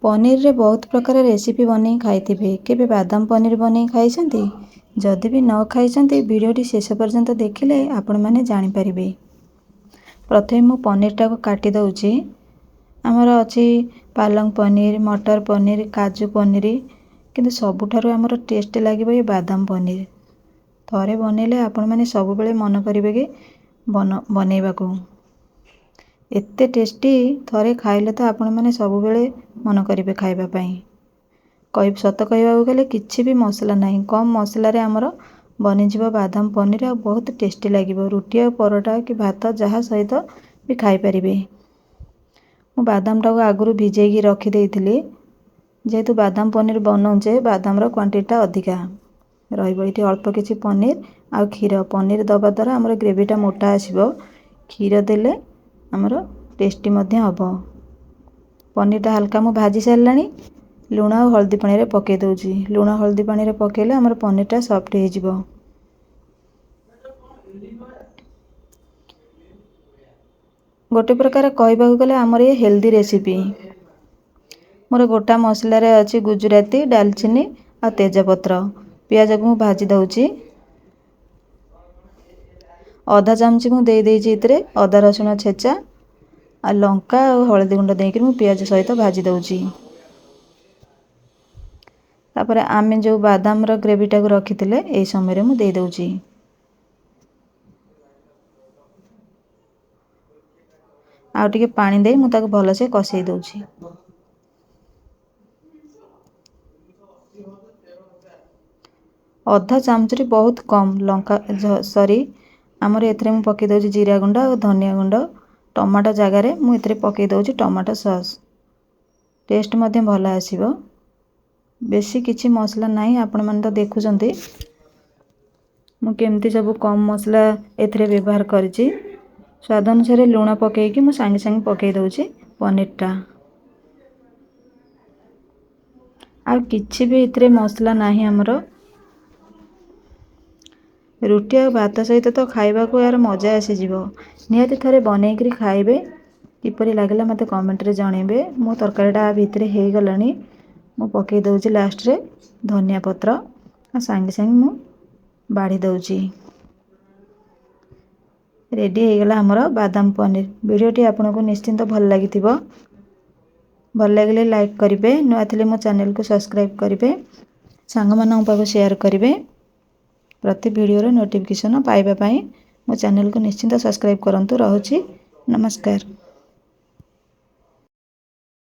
ପନିରରେ ବହୁତ ପ୍ରକାର ରେସିପି ବନେଇ ଖାଇଥିବେ। କେବେ ବାଦାମ ପନିର ବନେଇ ଖାଇଛନ୍ତି? ଯଦି ବି ନ ଖାଇଛନ୍ତି, ଭିଡ଼ିଓଟି ଶେଷ ପର୍ଯ୍ୟନ୍ତ ଦେଖିଲେ ଆପଣମାନେ ଜାଣିପାରିବେ। ପ୍ରଥମେ ମୁଁ ପନିରଟାକୁ କାଟି ଦେଉଛି। ଆମର ଅଛି ପାଲଙ୍ଗ ପନିର, ମଟର ପନିର, କାଜୁ ପନିର, କିନ୍ତୁ ସବୁଠାରୁ ଆମର ଟେଷ୍ଟ ଲାଗିବ ଏ ବାଦାମ ପନିର। ଥରେ ବନେଇଲେ ଆପଣମାନେ ସବୁବେଳେ ମନ କରିବେ କି ବନେଇବାକୁ। ଏତେ ଟେଷ୍ଟି, ଥରେ ଖାଇଲେ ତ ଆପଣମାନେ ସବୁବେଳେ ମନ କରିବେ ଖାଇବା ପାଇଁ। ସତ କହିବାକୁ ଗଲେ କିଛି ବି ମସଲା ନାହିଁ, କମ୍ ମସଲାରେ ଆମର ବନିଯିବ ବାଦାମ ପନିର ଆଉ ବହୁତ ଟେଷ୍ଟି ଲାଗିବ। ରୁଟି ଆଉ ପରଟା କି ଭାତ ଯାହା ସହିତ ବି ଖାଇପାରିବେ। ମୁଁ ବାଦାମଟାକୁ ଆଗରୁ ଭିଜେଇକି ରଖିଦେଇଥିଲି। ଯେହେତୁ ବାଦାମ ପନିର ବନଉଛେ, ବାଦାମର କ୍ୱାଣ୍ଟିଟିଟା ଅଧିକା ରହିବ। ଏଇଠି ଅଳ୍ପ କିଛି ପନିର ଆଉ କ୍ଷୀର। ପନିର ଦେବା ଦ୍ୱାରା ଆମର ଗ୍ରେଭିଟା ମୋଟା ଆସିବ, କ୍ଷୀର ଦେଲେ ଆମର ଟେଷ୍ଟି ମଧ୍ୟ ହେବ। ପନିରଟା ହାଲକା ମୁଁ ଭାଜି ସାରିଲାଣି, ଲୁଣ ଆଉ ହଳଦୀ ପାଣିରେ ପକାଇ ଦେଉଛି। ଲୁଣ ହଳଦୀ ପାଣିରେ ପକାଇଲେ ଆମର ପନିରଟା ସଫ୍ଟ ହେଇଯିବ। ଗୋଟେ ପ୍ରକାର କହିବାକୁ ଗଲେ ଆମର ଇଏ ହେଲ୍ଦି ରେସିପି। ମୋର ଗୋଟା ମସଲାରେ ଅଛି ଗୁଜୁରାତି, ଡାଲଚିନି ଆଉ ତେଜପତ୍ର। ପିଆଜକୁ ମୁଁ ଭାଜି ଦେଉଛି। ଅଧା ଚାମଚ ମୁଁ ଦେଇଦେଇଛି ଏଥିରେ ଅଦା ରସୁଣ ଛେଚା ଆଉ ଲଙ୍କା ଆଉ ହଳଦୀ ଗୁଣ୍ଡ ଦେଇକରି ମୁଁ ପିଆଜ ସହିତ ଭାଜି ଦେଉଛି। ତାପରେ ଆମେ ଯେଉଁ ବାଦାମର ଗ୍ରେଭିଟାକୁ ରଖିଥିଲେ, ଏଇ ସମୟରେ ମୁଁ ଦେଇଦେଉଛି। ଆଉ ଟିକେ ପାଣି ଦେଇ ମୁଁ ତାକୁ ଭଲସେ କଷେଇ ଦେଉଛି। ଅଧା ଚାମଚରେ ବହୁତ କମ୍ ଲଙ୍କା, ସରି, ଆମର ଏଥିରେ ମୁଁ ପକାଇ ଦେଉଛି ଜିରା ଗୁଣ୍ଡ ଆଉ ଧନିଆ ଗୁଣ୍ଡ। ଟମାଟୋ ଜାଗାରେ ମୁଁ ଏଥିରେ ପକାଇ ଦେଉଛି ଟମାଟୋ ସସ୍, ଟେଷ୍ଟ ମଧ୍ୟ ଭଲ ଆସିବ। ବେଶୀ କିଛି ମସଲା ନାହିଁ, ଆପଣମାନେ ତ ଦେଖୁଛନ୍ତି ମୁଁ କେମିତି ସବୁ କମ୍ ମସଲା ଏଥିରେ ବ୍ୟବହାର କରିଛି। ସ୍ୱାଦ ଅନୁସାରେ ଲୁଣ ପକାଇକି ମୁଁ ସାଙ୍ଗେ ସାଙ୍ଗେ ପକାଇ ଦେଉଛି ପନିରଟା। ଆଉ କିଛି ବି ଏଥିରେ ମସଲା ନାହିଁ ଆମର। ରୁଟି ଆଉ ଭାତ ସହିତ ତ ଖାଇବାକୁ ଏହାର ମଜା ଆସିଯିବ। ନିହାତି ଥରେ ବନେଇକରି ଖାଇବେ, କିପରି ଲାଗିଲା ମୋତେ କମେଣ୍ଟରେ ଜଣାଇବେ। ମୋ ତରକାରୀଟା ଭିତରେ ହେଇଗଲାଣି। ମୁଁ ପକାଇ ଦେଉଛି ଲାଷ୍ଟରେ ଧନିଆ ପତ୍ର ଆଉ ସାଙ୍ଗେ ସାଙ୍ଗେ ମୁଁ ବାଢ଼ି ଦେଉଛି। ରେଡ଼ି ହେଇଗଲା ଆମର ବାଦାମ ପନିର। ଭିଡ଼ିଓଟି ଆପଣଙ୍କୁ ନିଶ୍ଚିନ୍ତ ଭଲ ଲାଗିଥିବ। ଭଲ ଲାଗିଲେ ଲାଇକ୍ କରିବେ, ନୂଆ ଥିଲେ ମୋ ଚ୍ୟାନେଲକୁ ସବସ୍କ୍ରାଇବ୍ କରିବେ, ସାଙ୍ଗମାନଙ୍କ ପାଖକୁ ସେୟାର କରିବେ। ପ୍ରତି ଭିଡ଼ିଓର ନୋଟିଫିକେସନ୍ ପାଇବା ପାଇଁ ମୋ ଚ୍ୟାନେଲକୁ ନିଶ୍ଚିନ୍ତ ସବସ୍କ୍ରାଇବ୍ କରନ୍ତୁ। ରହୁଛି, ନମସ୍କାର।